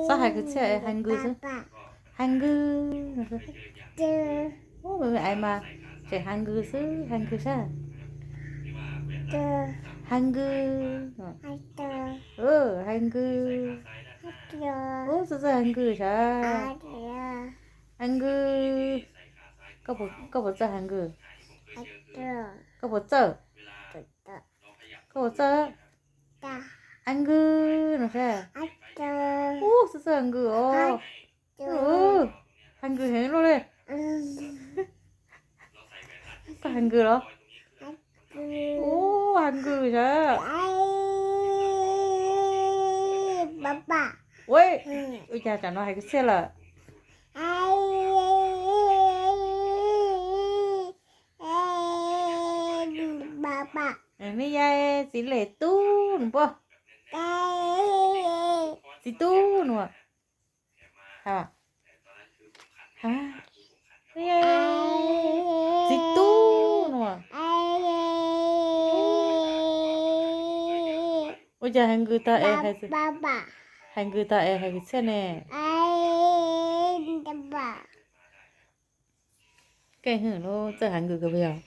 Txhob hais kwv txhiaj, hais nkws xwb. Hais nkws. Ub, ais mas tseem hais nkws xwb, hais nkws sab. Hais nkws. Hais nkws. Ub, txawj txawj hais nkws sab. Hais nkws. Koj puas txawj hais nkws? Koj puas txawj? Koj puas txawj? Hais nkws no sab. Ub, txawj txawj hais nkws os. Hais nkws heev luaj li. Koj hais nkws los? Ub, hais nkws sab. Ua, ua cas tsam no hais kwv txhiaj lawm? Nej yai txiv lej tub nus poj. Txiv tub nus. Txiv tub nus. Ua cas hais nkws tag es hais, hais nkws tag es hais kwv txhiaj ne? Keej hwm lub txawj hais nkws kawg puas yog?